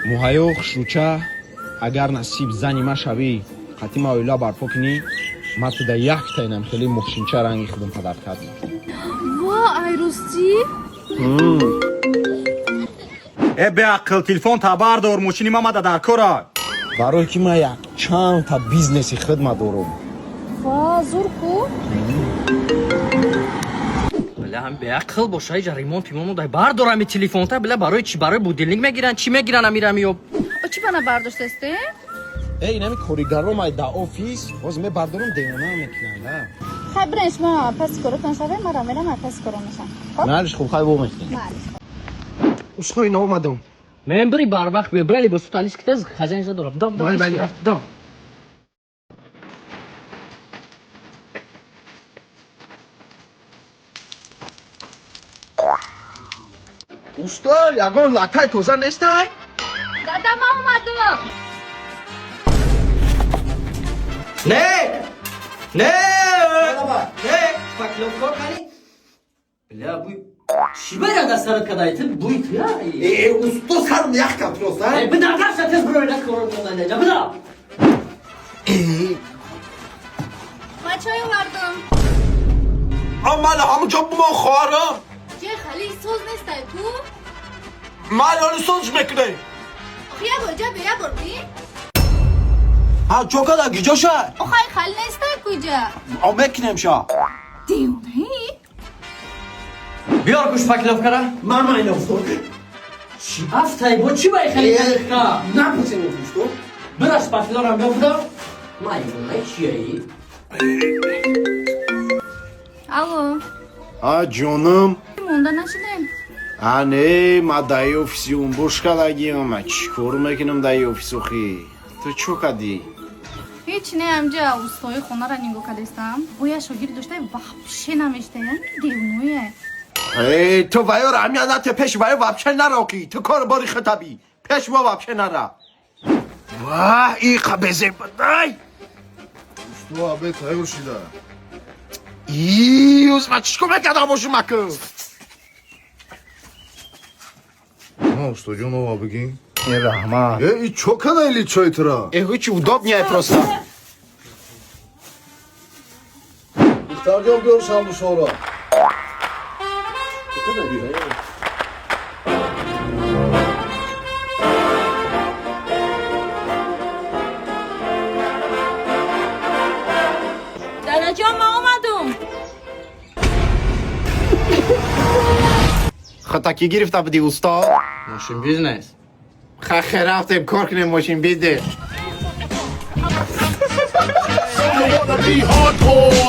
Муҳайё, хушрӯча, агар насиб зани ма шавӣ, қатъи ма оила барпо кунӣ, ма туда яктаинам хеле мошинча ранги худам падар кардам. Ва, ай ростӣ? Э, беақл, телефон табардор, мошини ма мада дар кора. Барое ки ма як чандта бизнеси хидма дорам. Ва, зур ку. Бля, ҳам беақл боша, иҷа ремонт пимону дай бардорами телефонта, бля, барои чи, барои будильник мегиранд, чӣ мегиранд амирами ё? О, чӣ бана бардоштасте? Э, инами коригаром ай да офис, ҳозир мебардорам, девона мекунанд, а. Хай, бирен, шумо паси коротон шаве, мара мерам, ай паси коро мешам. Хоб? Налиш, хуб, хай, вомехтем. Малиш. Усто, ина омадам. Мен бири барвақт бе, бира либосу талис китез, хозяин дорам. Дам, дам. Бале, бале. Дам. Усто, ягон латаи тоза нестай? Дада, ма омадам. Не! Не! Не! Шпаклёвка кани? Бля, буй. Чӣ бара дастарат кадай? Ту буй ту я? Э, усто, сарм ях кад просто. Э, бida даша тез бирои на корон монда, бida. Ма чой овардам. Ман ҳамунҷо бумон, хоҳарам. Ҷе, хали соз нестай ту? Ман ёни соз мекунем. Охи, як бор ҷа бе, як бор би. Ҳа, чо када, гиҷоша? Охай, хали нестай куҷа? О, мекунем ша. Девонаи? Биёр ку шпаклёвкара. Ман майна, усто. Чӣ афтай, бо чӣ бай хали калихка? Напусем, усто. Бира шпаклёрам биё, Майвонай чияи? Алло. А, ҷонам. Монда нашидем. А, не, ма даи офиси умбош кардагиам. Ма чӣ кор мекунам даи офис охи? Ту чо кардӣ? Ҳеч не, амҷа устои хонара нигоҳ кардестам. Оя шогирд доштай, вообще намештаян, девоное. Э, ту ваёра ҳамия нате, пеш ваё вообще нароки. Ту кор бори хитаби. Пеш мо вообще нара. Ваҳ, иқа безебадай. Усто, обед тайёр шида. Июз, ма чӣ кор мекардам бошум аку? Ма, устоҷон, ова бигин. Э, раҳмат. Э, и чо када или чой тура? Э, ҳеч удобнее просто. Духтарҷон, биёр самбусора. Дадаҷон, ма омадум. Хатаки гирифта будӣ, усто? Мошин бизнес. Хахе, рафтем кор кунем мошин бизнес. Wanna be hardcore.